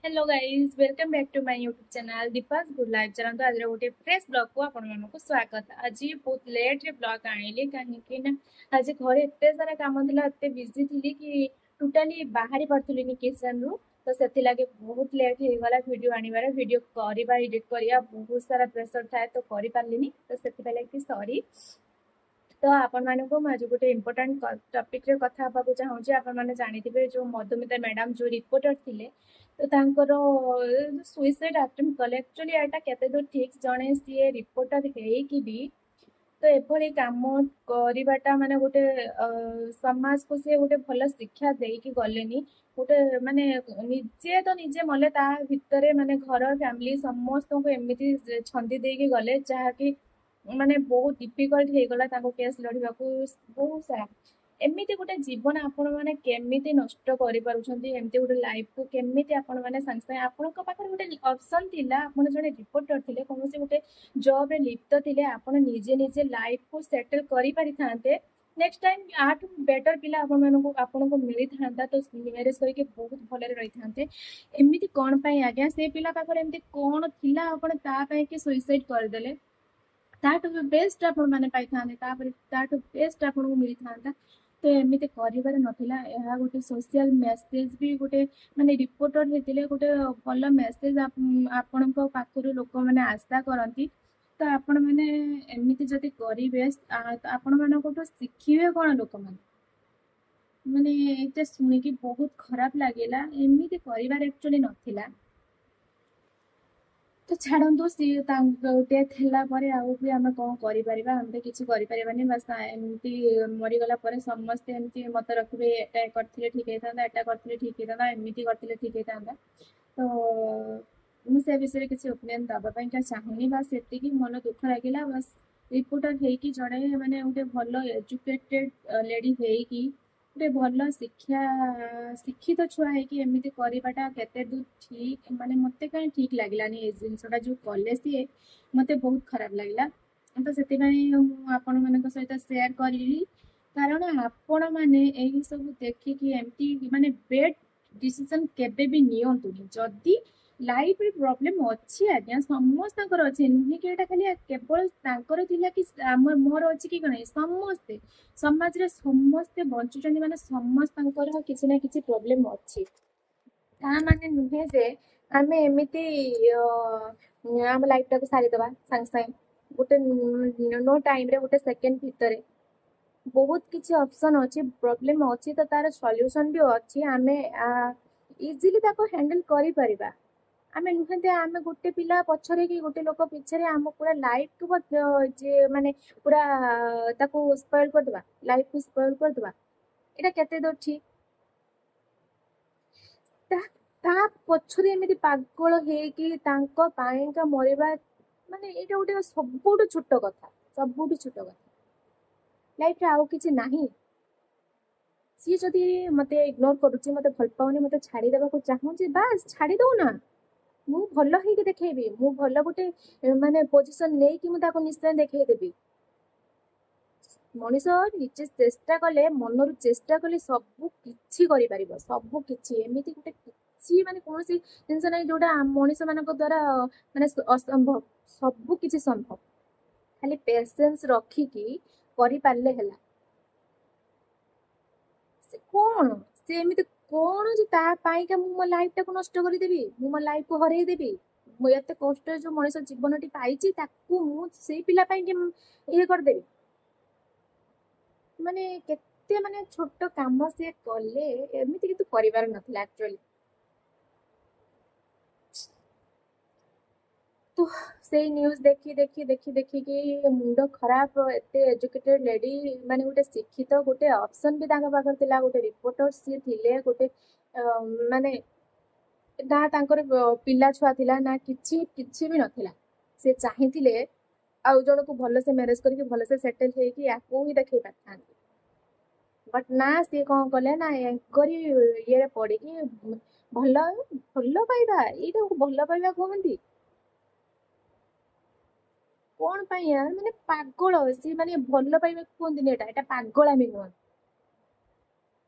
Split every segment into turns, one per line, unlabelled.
Hello guys, welcome back to my YouTube channel Deepa's good life. ଚାଲନ୍ତୁ, ଆଜିର ଗୋଟେ fresh ବ୍ଲଗ୍କୁ ଆପଣମାନଙ୍କୁ ସ୍ୱାଗତ। ଆଜି ବହୁତ ଲେଟ୍ରେ ବ୍ଲଗ୍ ଆଣିଲି, କାହିଁକି ନା ଆଜି ଘରେ ଏତେ ସାରା କାମ ଥିଲା, ଏତେ ବିଜି ଥିଲି କି ଟୋଟାଲି ବାହାରି ପାରୁଥିଲିନି କିଚେନ୍ରୁ। ତ ସେଥିଲାଗି ବହୁତ ଲେଟ୍ ହେଇଗଲା ଭିଡ଼ିଓ ଆଣିବାର, ଭିଡ଼ିଓ କରିବା, ଏଡ଼ିଟ୍ କରିବା, ବହୁତ ସାରା ପ୍ରେସର ଥାଏ, ତ କରିପାରିଲିନି। ତ ସେଥିପାଇଁ ଲାଗି ସରି। ତ ଆପଣମାନଙ୍କୁ ମୁଁ ଆଜି ଗୋଟେ ଇମ୍ପୋର୍ଟାଣ୍ଟ ଟପିକ୍ରେ କଥା ହେବାକୁ ଚାହୁଁଛି। ଆପଣମାନେ ଜାଣିଥିବେ, ଯେଉଁ ମଧୁମିତା ମ୍ୟାଡ଼ାମ୍, ଯେଉଁ ରିପୋର୍ଟର ଥିଲେ, ତ ତାଙ୍କର ସୁଇସାଇଡ୍ ଆଟେମ୍ପ୍ଟ କଲେ। ଆକ୍ଚୁଆଲି ଏଇଟା କେତେ ଦୂର ଠିକ୍? ଜଣେ ସିଏ ରିପୋର୍ଟର ହେଇକି ବି ତ ଏଭଳି କାମ କରିବାଟା, ମାନେ ଗୋଟେ ସମାଜକୁ ସିଏ ଗୋଟେ ଭଲ ଶିକ୍ଷା ଦେଇକି ଗଲେନି। ଗୋଟେ ମାନେ ନିଜେ ତ ନିଜେ ମଲେ, ତା ଭିତରେ ମାନେ ଘର ଫ୍ୟାମିଲି ସମସ୍ତଙ୍କୁ ଏମିତି ଛନ୍ଦି ଦେଇକି ଗଲେ, ଯାହାକି ମାନେ ବହୁତ ଡିଫିକଲ୍ଟ ହେଇଗଲା ତାଙ୍କ କେସ୍ ଲଢ଼ିବାକୁ। ବହୁତ ସାରା ଏମିତି ଗୋଟେ ଜୀବନ ଆପଣମାନେ କେମିତି ନଷ୍ଟ କରିପାରୁଛନ୍ତି? ଏମିତି ଗୋଟେ ଲାଇଫକୁ କେମିତି ଆପଣମାନେ ସାଙ୍ଗେ ସାଙ୍ଗେ, ଆପଣଙ୍କ ପାଖରେ ଗୋଟେ ଅପସନ୍ ଥିଲା, ଆପଣ ଜଣେ ରିପୋର୍ଟର ଥିଲେ, କୌଣସି ଗୋଟେ ଜବ୍ରେ ଲିପ୍ତ ଥିଲେ, ଆପଣ ନିଜେ ନିଜେ ଲାଇଫକୁ ସେଟେଲ୍ କରିପାରିଥାନ୍ତେ। ନେକ୍ସଟ ଟାଇମ୍ ୟାଠୁ ବେଟର ପିଲା ଆପଣମାନଙ୍କୁ ଆପଣଙ୍କୁ ମିଳିଥାନ୍ତା, ତ ମ୍ୟାରେଜ କରିକି ବହୁତ ଭଲରେ ରହିଥାନ୍ତେ। ଏମିତି କ'ଣ ପାଇଁ ଆଜ୍ଞା? ସେ ପିଲା ପାଖରେ ଏମିତି କ'ଣ ଥିଲା, ଆପଣ ତା ପାଇଁ କି ସୁଇସାଇଡ୍ କରିଦେଲେ? ତାଠୁ ବି ବେଷ୍ଟ ଆପଣମାନେ ପାଇଥାନ୍ତେ, ତାପରେ ତାଠୁ ବେଷ୍ଟ ଆପଣଙ୍କୁ ମିଳିଥାନ୍ତା। ତ ଏମିତି କରିବାର ନଥିଲା। ଏହା ଗୋଟେ ସୋସିଆଲ ମେସେଜ ବି। ଗୋଟେ ମାନେ ରିପୋର୍ଟର ହେଇଥିଲେ ଗୋଟେ ଭଲ ମେସେଜ ଆପଣଙ୍କ ପାଖରୁ ଲୋକମାନେ ଆଶା କରନ୍ତି। ତ ଆପଣମାନେ ଏମିତି ଯଦି କରିବେ, ଆପଣମାନଙ୍କଠୁ ଶିଖିବେ କ'ଣ ଲୋକମାନେ? ମାନେ ଏଇଟା ଶୁଣିକି ବହୁତ ଖରାପ ଲାଗିଲା। ଏମିତି କରିବାର ଆକ୍ଚୁଆଲି ନଥିଲା। ତ ଛାଡ଼ନ୍ତୁ, ସିଏ ତାଙ୍କ ଡେଥ୍ ହେଲା ପରେ ଆଉ ବି ଆମେ କ'ଣ କରିପାରିବା? ଆମେ ତ କିଛି କରିପାରିବାନି। ବାସ୍, ଏମିତି ମରିଗଲା ପରେ ସମସ୍ତେ ଏମିତି ମତ ରଖିବେ, ଏଟା କରିଥିଲେ ଠିକ୍ ହେଇଥାନ୍ତା, ଏଟା କରିଥିଲେ ଠିକ୍ ହେଇଥାନ୍ତା, ଏମିତି କରିଥିଲେ ଠିକ୍ ହେଇଥାନ୍ତା। ତ ମୁଁ ସେ ବିଷୟରେ କିଛି ଓପିନିଅନ୍ ଦେବା ପାଇଁକା ଚାହୁଁନି। ବାସ୍, ସେତିକି ମନ ଦୁଃଖ ଲାଗିଲା। ବାସ୍, ରିପୋର୍ଟର ହେଇକି, ଜଣେ ମାନେ ଗୋଟେ ଭଲ ଏଜୁକେଟେଡ୍ ଲେଡି ହେଇକି, ଗୋଟେ ଭଲ ଶିକ୍ଷା ଶିକ୍ଷିତ ଛୁଆ ହେଇକି ଏମିତି କରିବାଟା କେତେ ଦୂର ଠିକ୍? ମାନେ ମୋତେ କାହିଁ ଠିକ୍ ଲାଗିଲାନି। ଏ ଜିନିଷଟା ଯେଉଁ କଲେ ସିଏ, ମୋତେ ବହୁତ ଖରାପ ଲାଗିଲା। ତ ସେଥିପାଇଁ ମୁଁ ଆପଣମାନଙ୍କ ସହିତ ସେୟାର କରିଲି, କାରଣ ଆପଣମାନେ ଏହି ସବୁ ଦେଖିକି ଏମିତି ମାନେ ବେଡ୍ ଡିସିସନ୍ କେବେ ବି ନିଅନ୍ତୁନି। ଯଦି ଲାଇଫରେ ପ୍ରୋବ୍ଲେମ ଅଛି ଆଜ୍ଞା, ସମସ୍ତଙ୍କର ଅଛି। ନୁହେଁ କି ଏଇଟା ଖାଲି କେବଳ ତାଙ୍କର ଥିଲା କି ଆମ ମୋର ଅଛି କି କଣ। ସମସ୍ତେ ସମାଜରେ ସମସ୍ତେ ବଞ୍ଚୁଛନ୍ତି, ମାନେ ସମସ୍ତଙ୍କର କିଛି ନା କିଛି ପ୍ରୋବ୍ଲେମ ଅଛି। ତା ମାନେ ନୁହେଁ ଯେ ଆମେ ଏମିତି ଆମ ଲାଇଫଟାକୁ ସାରିଦେବା ସାଙ୍ଗେ ସାଙ୍ଗେ, ଗୋଟେ ନୋ ଟାଇମରେ, ଗୋଟେ ସେକେଣ୍ଡ ଭିତରେ। ବହୁତ କିଛି ଅପସନ୍ ଅଛି। ପ୍ରୋବ୍ଲେମ ଅଛି ତ ତାର ସଲ୍ୟୁସନ୍ ବି ଅଛି। ଆମେ ଇଜିଲି ତାକୁ ହ୍ୟାଣ୍ଡେଲ କରିପାରିବା। ଆମେ ନୁହେଁ ଯେ ଆମେ ଗୋଟେ ପିଲା ପଛରେ କି ଗୋଟେ ଲୋକ ପିଛରେ ଆମ ପୁରା ଲାଇଫକୁ ଯେ ମାନେ ପୁରା ତାକୁ ସ୍ପଏଲ କରିଦେବା, ଲାଇଫକୁ ସ୍ପଏଲ କରିଦେବା। ଏଇଟା କେତେ ଦୂର ଠିକ୍? ତା ପଛରେ ଏମିତି ପାଗଳ ହେଇକି ତାଙ୍କ ପାଇଁକା ମରିବା, ମାନେ ଏଇଟା ଗୋଟେ ସବୁଠୁ ଛୋଟ କଥା, ସବୁଠୁ ଛୋଟ କଥା। ଲାଇଫରେ ଆଉ କିଛି ନାହିଁ? ସିଏ ଯଦି ମତେ ଇଗ୍ନୋର କରୁଛି, ମତେ ଭଲ ପାଉନି, ମତେ ଛାଡ଼ିଦେବାକୁ ଚାହୁଁଛି, ବାସ୍, ଛାଡ଼ି ଦଉ ନା। ମୁଁ ଭଲ ହେଇକି ଦେଖେଇବି। ମୁଁ ଭଲ ଗୋଟେ ମାନେ ପୋଜିସନ ନେଇକି ମୁଁ ତାକୁ ନିଶ୍ଚୟ ଦେଖେଇଦେବି। ମଣିଷ ନିଜେ ଚେଷ୍ଟା କଲେ, ମନରୁ ଚେଷ୍ଟା କଲେ ସବୁ କିଛି କରିପାରିବ, ସବୁ କିଛି। ଏମିତି ଗୋଟେ କିଛି ମାନେ କୌଣସି ଜିନିଷ ନାହିଁ ଯୋଉଟା ମଣିଷ ମାନଙ୍କ ଦ୍ଵାରା ମାନେ ଅସମ୍ଭବ। ସବୁ କିଛି ସମ୍ଭବ, ଖାଲି ପେସେନ୍ସ ରଖିକି କରିପାରିଲେ ହେଲା। ସେ କଣ, ସେ ଏମିତି କଣ ଯେ ତା ପାଇଁକା ମୁଁ ମୋ ଲାଇଫଟାକୁ ନଷ୍ଟ କରିଦେବି, ମୁଁ ମୋ ଲାଇଫକୁ ହରେଇ ଦେବି? ମୁଁ ଏତେ କଷ୍ଟରେ ଯୋଉ ମଣିଷ ଜୀବନଟି ପାଇଛି, ତାକୁ ମୁଁ ସେଇ ପିଲା ପାଇଁ ଇଏ କରିଦେବି? ମାନେ କେତେ ମାନେ ଛୋଟ କାମ ସିଏ କଲେ। ଏମିତି କିନ୍ତୁ କରିବାର ନଥିଲା ଆକ୍ଚୁଆଲି। ତ ସେଇ ନ୍ୟୁଜ୍ ଦେଖି ଦେଖି ଦେଖି ଦେଖିକି ମୁଣ୍ଡ ଖରାପ। ଏତେ ଏଜୁକେଟେଡ୍ ଲେଡି, ମାନେ ଗୋଟେ ଶିକ୍ଷିତ, ଗୋଟେ ଅପସନ୍ ବି ତାଙ୍କ ପାଖରେ ଥିଲା, ଗୋଟେ ରିପୋର୍ଟର ସିଏ ଥିଲେ, ଗୋଟେ ମାନେ ନା ତାଙ୍କର ପିଲା ଛୁଆ ଥିଲା ନା କିଛି, କିଛି ବି ନଥିଲା। ସେ ଚାହିଁଥିଲେ ଆଉ ଜଣକୁ ଭଲସେ ମ୍ୟାରେଜ କରିକି, ଭଲସେ ସେଟେଲ ହେଇକି ୟାକୁ ହିଁ ଦେଖେଇ ପାରିଥାନ୍ତେ। ବଟ୍ ନା, ସିଏ କ'ଣ କଲେ ନା ୟାଙ୍କରି ଇଏରେ ପଡ଼ିକି। ଭଲ ଭଲ ପାଇବା, ଏଇଟାକୁ ଭଲ ପାଇବା କୁହନ୍ତି? କ'ଣ ପାଇଁ ୟାର? ମାନେ ପାଗଳ ସିଏ। ମାନେ ଭଲ ପାଇବା କୁହନ୍ତିନି ଏଇଟା, ଏଇଟା ପାଗଳାମି କୁହନ୍ତି।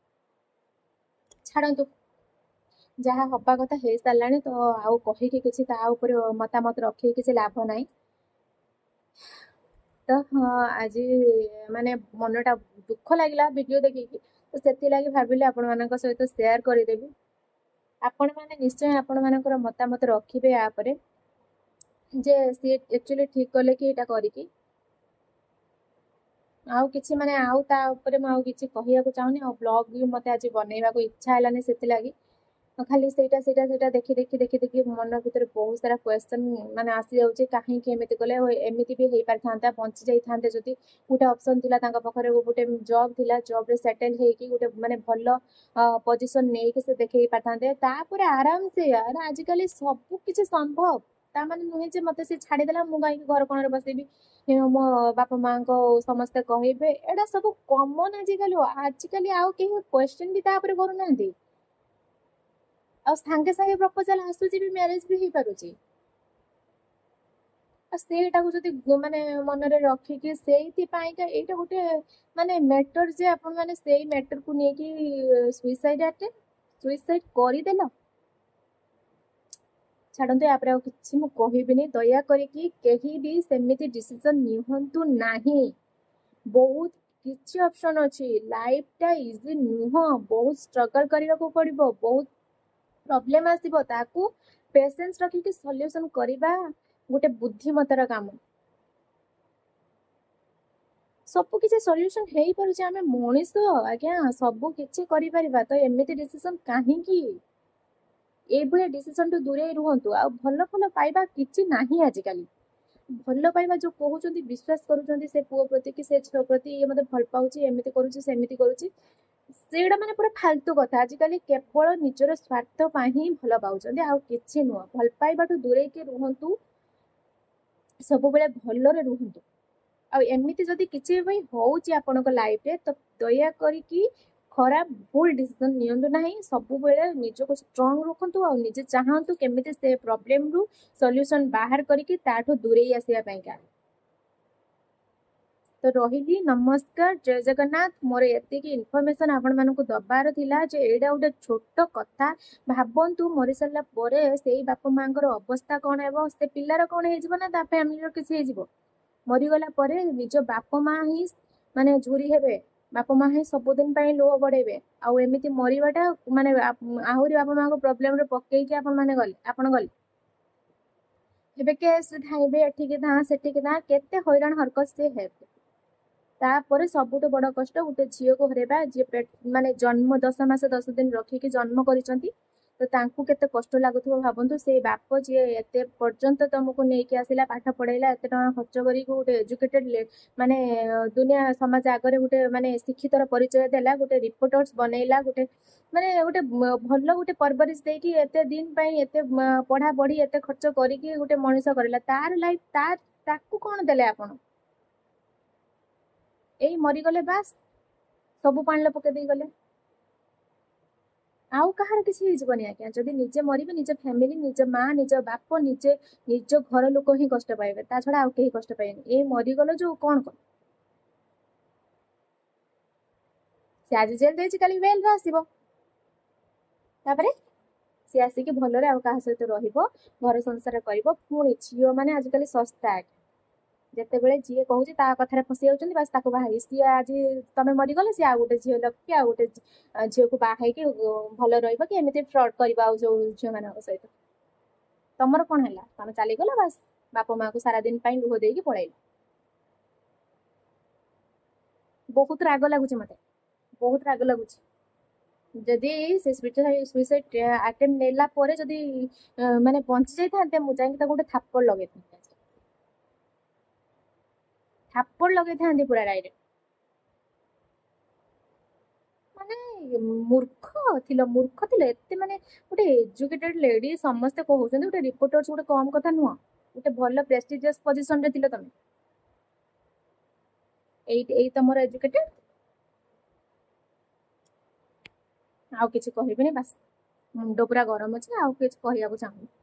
ଛାଡ଼ନ୍ତୁ, ଯାହା ହବା କଥା ହେଇସାରିଲାଣି, ତ ଆଉ କହିକି କିଛି ତା ଉପରେ ମତାମତ ରଖିକି କିଛି ଲାଭ ନାହିଁ। ତ ହଁ, ଆଜି ମାନେ ମନଟା ଦୁଃଖ ଲାଗିଲା ଭିଡ଼ିଓ ଦେଖିକି, ତ ସେଥିଲାଗି ଭାବିଲି ଆପଣମାନଙ୍କ ସହିତ ସେୟାର କରିଦେବି। ଆପଣମାନେ ନିଶ୍ଚୟ ଆପଣମାନଙ୍କର ମତାମତ ରଖିବେ ୟା ପରେ, ଯେ ସିଏ ଆକ୍ଚୁଆଲି ଠିକ୍ କଲେ କି ଏଇଟା କରିକି। ଆଉ କିଛି ମାନେ ଆଉ ତା ଉପରେ ମୁଁ ଆଉ କିଛି କହିବାକୁ ଚାହୁଁନି। ଆଉ ବ୍ଲଗ୍ ବି ମୋତେ ଆଜି ବନେଇବାକୁ ଇଚ୍ଛା ହେଲାନି, ସେଥିଲାଗି ଖାଲି ସେଇଟା ସେଇଟା ସେଇଟା ଦେଖି ଦେଖି ଦେଖି ଦେଖି ମନ ଭିତରେ ବହୁତ ସାରା କ୍ୱେଶ୍ଚନ୍ ମାନେ ଆସିଯାଉଛି, କାହିଁକି ଏମିତି କଲେ, ଏମିତି ବି ହେଇପାରିଥାନ୍ତା, ବଞ୍ଚି ଯାଇଥାନ୍ତେ ଯଦି ଗୋଟେ ଅପସନ୍ ଥିଲା ତାଙ୍କ ପାଖରେ, ଗୋଟେ ଜବ୍ ଥିଲା, ଜବ୍ରେ ସେଟେଲ୍ ହେଇକି ଗୋଟେ ମାନେ ଭଲ ପୋଜିସନ୍ ନେଇକି ସେ ଦେଖେଇ ପାରିଥାନ୍ତେ। ତାପରେ ଆରାମସେ ୟାର, ଆଜିକାଲି ସବୁ କିଛି ସମ୍ଭବ। ତା ମାନେ ନୁହେଁ ଯେ ମୋତେ ସେ ଛାଡ଼ିଦେଲା, ମୁଁ କାହିଁକି ଘର କୋଣରେ ବସିବି, ମୋ ବାପା ମାଆଙ୍କ ସମସ୍ତେ କହିବେ। ଏଇଟା ସବୁ କମନ୍ ଆଜିକାଲି। ଆଜିକାଲି ଆଉ କେହି କ୍ୱେଶ୍ଚନ୍ ବି ତା ଉପରେ କରୁନାହାନ୍ତି, ଆଉ ସାଙ୍ଗେ ସାଙ୍ଗେ ପ୍ରପୋଜାଲ ଆସୁଛି ବି, ମ୍ୟାରେଜ ବି ହେଇପାରୁଛି। ଆଉ ସେଇଟାକୁ ଯଦି ମାନେ ମନରେ ରଖିକି, ସେଇଥିପାଇଁକା ଏଇଟା ଗୋଟେ ମାନେ ମ୍ୟାଟର ଯେ ଆପଣମାନେ ସେଇ ମ୍ୟାଟରକୁ ନେଇକି ସୁଇସାଇଡ୍ ଆଟେମ୍ପ୍ଟ ସୁଇସାଇଡ୍ କରିଦେଲ। ଛାଡ଼ନ୍ତୁ, ୟାପରେ ଆଉ କିଛି ମୁଁ କହିବିନି। ଦୟା କରିକି କେହି ବି ସେମିତି ଡିସିସନ୍ ନିଅନ୍ତୁ ନାହିଁ। ବହୁତ କିଛି ଅପସନ୍ ଅଛି, ଲାଇଫଟା ଇଜି ନୁହଁ, ବହୁତ ଷ୍ଟ୍ରଗଲ୍ କରିବାକୁ ପଡ଼ିବ, ବହୁତ ପ୍ରୋବ୍ଲେମ୍ ଆସିବ, ତାକୁ ପେସେନ୍ସ ରଖିକି ସଲ୍ୟୁସନ୍ କରିବା ଗୋଟେ ବୁଦ୍ଧିମତାର କାମ। ସବୁ କିଛି ସଲ୍ୟୁସନ୍ ହେଇପାରୁଛି, ଆମେ ମଣିଷ ଆଜ୍ଞା, ସବୁ କିଛି କରିପାରିବା। ତ ଏମିତି ଡିସିସନ୍ କାହିଁକି? ଏଇଭଳିଆ ଡିସିସନ୍ଠୁ ଦୂରେଇ ରୁହନ୍ତୁ। ଆଉ ଭଲ ଭଲ ପାଇବା କିଛି ନାହିଁ ଆଜିକାଲି। ଭଲ ପାଇବା ଯୋଉ କହୁଛନ୍ତି, ବିଶ୍ୱାସ କରୁଛନ୍ତି ସେ ପୁଅ ପ୍ରତି କି ସେ ଝିଅ ପ୍ରତି, ଇଏ ମୋତେ ଭଲ ପାଉଛି, ଏମିତି କରୁଛି, ସେମିତି କରୁଛି, ସେଇଟା ମାନେ ପୁରା ଫାଲତୁ କଥା। ଆଜିକାଲି କେବଳ ନିଜର ସ୍ୱାର୍ଥ ପାଇଁ ହିଁ ଭଲ ପାଉଛନ୍ତି, ଆଉ କିଛି ନୁହଁ। ଭଲ ପାଇବାଠୁ ଦୂରେଇକି ରୁହନ୍ତୁ, ସବୁବେଳେ ଭଲରେ ରୁହନ୍ତୁ। ଆଉ ଏମିତି ଯଦି କିଛି ବି ହଉଛି ଆପଣଙ୍କ ଲାଇଫରେ, ତ ଦୟା କରିକି ଖରାପ ଭୁଲ ଡିସିସନ୍ ନିଅନ୍ତୁ ନାହିଁ। ସବୁବେଳେ ନିଜକୁ ଷ୍ଟ୍ରଙ୍ଗ ରଖନ୍ତୁ ଆଉ ନିଜେ ଚାହାନ୍ତୁ କେମିତି ସେ ପ୍ରୋବ୍ଲେମରୁ ସଲ୍ୟୁସନ୍ ବାହାର କରିକି ତାଠୁ ଦୂରେଇ ଆସିବା ପାଇଁକା। ତ ରହିଲି, ନମସ୍କାର, ଜୟ ଜଗନ୍ନାଥ। ମୋର ଏତିକି ଇନଫର୍ମେସନ୍ ଆପଣମାନଙ୍କୁ ଦବାର ଥିଲା ଯେ ଏଇଟା ଗୋଟେ ଛୋଟ କଥା। ଭାବନ୍ତୁ, ମରିସାରିଲା ପରେ ସେଇ ବାପା ମାଆଙ୍କର ଅବସ୍ଥା କ'ଣ ହେବ, ସେ ପିଲାର କ'ଣ ହେଇଯିବ ନା ତା ଫ୍ୟାମିଲିର କିଛି ହେଇଯିବ। ମରିଗଲା ପରେ ନିଜ ବାପା ମା ହିଁ ମାନେ ଝୁରି ହେବେ, ବାପା ମା ହିଁ ସବୁଦିନ ପାଇଁ ଲୁହ ବଢ଼େଇବେ। ଆଉ ଏମିତି ମରିବାଟା ମାନେ ଆହୁରି ବାପା ମାଆଙ୍କୁ ପ୍ରୋବ୍ଲେମରେ ପକେଇକି ଆପଣମାନେ ଗଲେ, ଆପଣ ଗଲେ ଏବେ କେସ୍ ଧାଇଁବେ, ଏଠିକି ଧାଁ ସେଠିକି ଧାଁ, କେତେ ହଇରାଣ ହରକତ ସିଏ ହେବେ। ତାପରେ ସବୁଠୁ ବଡ଼ କଷ୍ଟ ଗୋଟେ ଝିଅକୁ ହରେଇବା, ଯିଏ ମାନେ ଜନ୍ମ 10 ମାସ 10 ଦିନ ରଖିକି ଜନ୍ମ କରିଛନ୍ତି, ତ ତାଙ୍କୁ କେତେ କଷ୍ଟ ଲାଗୁଥିବ ଭାବନ୍ତୁ। ସେଇ ବାପ ଯିଏ ଏତେ ପର୍ଯ୍ୟନ୍ତ ତମକୁ ନେଇକି ଆସିଲା, ପାଠ ପଢ଼େଇଲା, ଏତେ ଟଙ୍କା ଖର୍ଚ୍ଚ କରିକି ଗୋଟେ ଏଜୁକେଟେଡ୍ ମାନେ ଦୁନିଆ ସମାଜ ଆଗରେ ଗୋଟେ ମାନେ ଶିକ୍ଷିତର ପରିଚୟ ଦେଲା, ଗୋଟେ ରିପୋର୍ଟର୍ସ ବନେଇଲା, ଗୋଟେ ମାନେ ଗୋଟେ ଭଲ ଗୋଟେ ପରବରିଶ ଦେଇକି ଏତେ ଦିନ ପାଇଁ ଏତେ ପଢ଼ା ପଢ଼ି ଏତେ ଖର୍ଚ୍ଚ କରିକି ଗୋଟେ ମଣିଷ କରିଲା, ତାର ଲାଇଫ ତାକୁ କ'ଣ ଦେଲେ ଆପଣ? ଏଇ ମରିଗଲେ ବାସ୍, ସବୁ ପାଣିରେ ପକେଇ ଦେଇ ଗଲେ, ଆଉ କାହାର କିଛି ହେଇଯିବନି ଆଜ୍ଞା। ଯଦି ନିଜେ ମରିବେ, ନିଜ ଫ୍ୟାମିଲି, ନିଜ ମା, ନିଜ ବାପ, ନିଜେ ନିଜ ଘର ଲୋକ ହିଁ କଷ୍ଟ ପାଇବେ, ତା ଛଡ଼ା ଆଉ କେହି କଷ୍ଟ ପାଇବେନି। ଏଇ ମରିଗଲ ଯୋଉ କ'ଣ କଲ? ସେ ଆଜି ଜେଲ୍ ଦେଇଛି, କାଲି ବେଲ୍ରେ ଆସିବ, ତାପରେ ସିଏ ଆସିକି ଭଲରେ ଆଉ କାହା ସହିତ ରହିବ, ଘର ସଂସାର କରିବ। ପୁଣି ଝିଅମାନେ ଆଜିକାଲି ଶସ୍ତା ଆଜ୍ଞା, ଯେତେବେଳେ ଯିଏ କହୁଛି ତା କଥାରେ ଫସି ଯାଉଛନ୍ତି, ବାସ୍ ତାକୁ ବାହା ହେଇ, ସିଏ ଆଜି ତମେ ମରିଗଲେ ସିଏ ଆଉ ଗୋଟେ ଝିଅ ରଖିକି ଆଉ ଗୋଟେ ଝିଅକୁ ବାହା ହେଇକି ଭଲ ରହିବ କି ଏମିତି ଫ୍ରଡ୍ କରିବ ଆଉ ଯୋଉ ଝିଅମାନଙ୍କ ସହିତ। ତମର କ'ଣ ହେଲା? ତମେ ଚାଲିଗଲ, ବାସ୍ ବାପା ମାଆକୁ ସାରା ଦିନ ପାଇଁ ଲୁହ ଦେଇକି ପଳେଇଲ। ବହୁତ ରାଗ ଲାଗୁଛି ମତେ, ବହୁତ ରାଗ ଲାଗୁଛି। ଯଦି ସେ ସୁଇସାଇଡ୍ ଆଟେମ୍ପ୍ଟ ନେଲା ପରେ ଯଦି ମାନେ ବଞ୍ଚି ଯାଇଥାନ୍ତେ, ମୁଁ ଯାଇକି ତାକୁ ଗୋଟେ ଥାପଡ଼ ଲଗେଇଥାନ୍ତି, ଥାପଡ଼ ଲଗେଇଥାନ୍ତି ପୁରା ଡାଇରେକ୍ଟ। ମାନେ ମୂର୍ଖ ଥିଲ, ମୂର୍ଖ ଥିଲ ଏତେ, ମାନେ ଗୋଟେ ଏଜୁକେଟେଡ୍ ଲେଡି, ସମସ୍ତେ କହୁଛନ୍ତି ଗୋଟେ ରିପୋର୍ଟର୍ସ ଗୋଟେ କମ୍ କଥା ନୁହଁ, ଗୋଟେ ଭଲ ପ୍ରେଷ୍ଟିଜିୟସ୍ ପୋଜିସନରେ ଥିଲ ତମେ। ଏଇ ତମର ଏଜୁକେଟେଡ୍? ଆଉ କିଛି କହିବିନି, ବାସ୍ ମୁଣ୍ଡ ପୁରା ଗରମ ଅଛି, ଆଉ କିଛି କହିବାକୁ ଚାହୁଁନି।